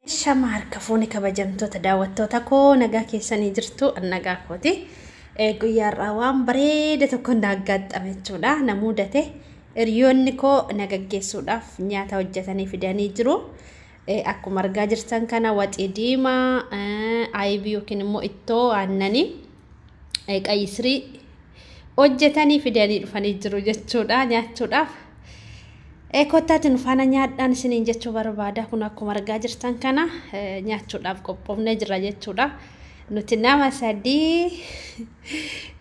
Shama harka fuuni kabajamtoota daawwattoota koo, nagaa keessanii jirtu? Nagaa kooti. Guyyaa har'aa waan bareeda tokko na aggaxxame jechuudha. Na mudate. Hiriyoonni koo na gaggeessuudhaaf nyaata hojjetanii fidanii jiru. Akkuma argaa jirtan kana waxii diimaa, ayibii yookiin immoo ittoo aannanii, qayyisirii hojjetanii fidanii dhufanii jiru jechuudha nyaachuudhaaf. Kottaatiin faana nyaadhaan isiniin jechuu barbaada. Kun akkuma argaa jirtan kana nyaachuudhaaf qophoofnee jira jechuudha. Nuti nama 3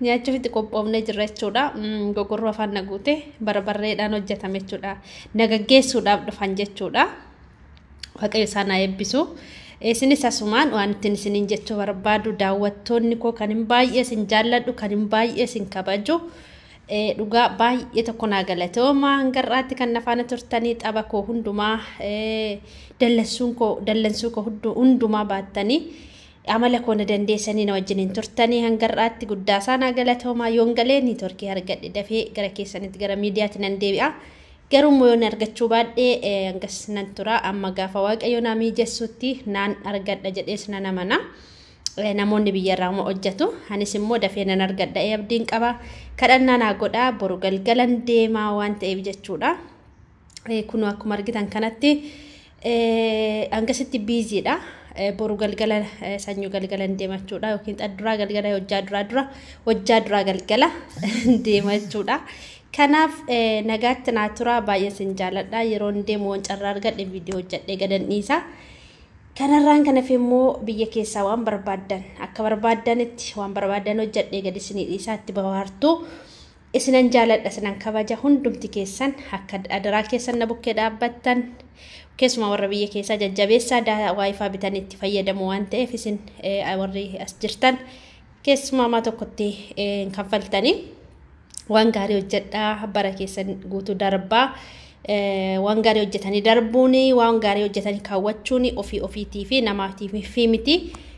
nyaachuuf itti qophoofnee jirra jechuudha. Gogorroo afaan na guute, barbarreedhaan hojjetame jechuudha. Na gaggeessuudhaaf dhufan jechuudha. Waaqayyo isaan haa eebbisu. Isinis asumaan waan ittiin isiniin jechuu barbaadu, daawwattoonni koo kan hin baay'ee isin jaalladhu, kan hin baay'ee isin kabaju. Dhugaa baay'ee tokko naa galatooma, hangarraatti kan na faana turtanii, xaba koo hundumaa, dallansuu koo hundumaa baattanii, amala koo na dandeessanii na wajjiniin turtanii hangarraatti guddaasaa naa galatooma. Yoon galee networkii argadhe dafee gara keessanitti, gara miidiyaatti nan deebi'a. Garuu immoo yoon argachuu baadhee hangas nan tura, amma gaafa Waaqayyo naa mijessutti naan argadha jedhees nan amana. Namoonni biyyarraa hojjetu, anis immoo dafee nan argadha abdiin qaba. Kadhannaa naa godhaa, boru galgalan deemaa waan ta'eef jechuudha. Kun akkuma argitan kanatti hangasitti busydha. Boru galgala, sanyuu galgalan deema jechuudha, yookiin xadduraa galgala, hojjaa duraa dura, hojjaa duraa galgala deema jechuudha. Kanaaf nagaatti naa tura, baay'ee sin jaalladha. Yeroon deemu waan carraa argadhe viidiyoo hojjedhee gadan dhiisa. Kanarraan kan hafe immoo biyya keessaa waan barbaaddan, akka barbaaddanitti waan barbaaddan hojjedhee gadi isinii dhiisaa, itti bohaartu. Isinan jaaladha, isinan kabaja. Hundumti keessan akka adaraa keessan na bukkee dhaabbattan, keessumaa warra biyya keessaa jajjabeessaa, WiFi bitanii itti fayyadamu waan ta'eef, isin warri as jirtan keessumaa maa tokkotti kaffaltanii waan gaarii hojjedhaa, bara keessan guutuu darbaa. Waan gaarii hojjetanii darbuun, waan gaarii hojjetanii kaawwachuun ofii ofiitii fi namaatiif fi miti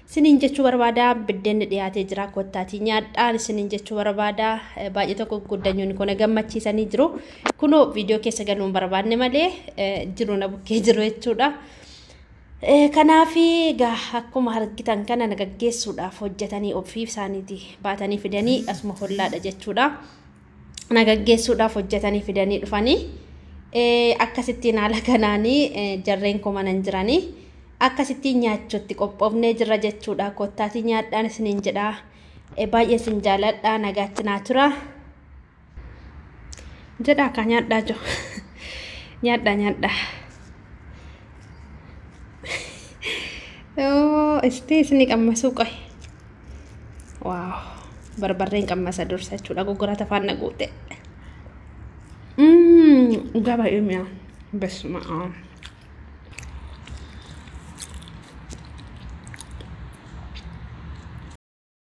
isiniin jechuu barbaada. Biddeenni dhiyaatee jira, kottaatii nyaadhaan isiniin jechuu barbaada. Baay'ee tokko guddanyoonni kun gammachiisanii jiru. Kunoo viidiyoo keessa galuun barbaanne malee jiru, na bukkee jiru jechuudha. Kanaaf egaa akkuma argitan kana na gaggeessuudhaaf hojjetanii ofii isaaniitii baatanii fidanii, asuma hollaadha jechuudha. Na gaggeessuudhaaf hojjetanii fidanii dhufanii. Akkasittiin haala kanaanii jarreen koo mana jiranii akkasittiin nyaachuutti qophoofnee jirra jechuudha. Kottaatii nyaadhaan isiniin jedhaa. Baay'ee isin jaaladha, nagaatti naa tura. Jedhaa akka nyaadhaa jiru. Nyaadhaa, nyaadhaa. Isti isinii qammasuu qoy. Wow, barbarreen qammasa dursa jechuudha. Goggoraata afaan na guute. Dhugaa baay'ee mi'aa. Besuma.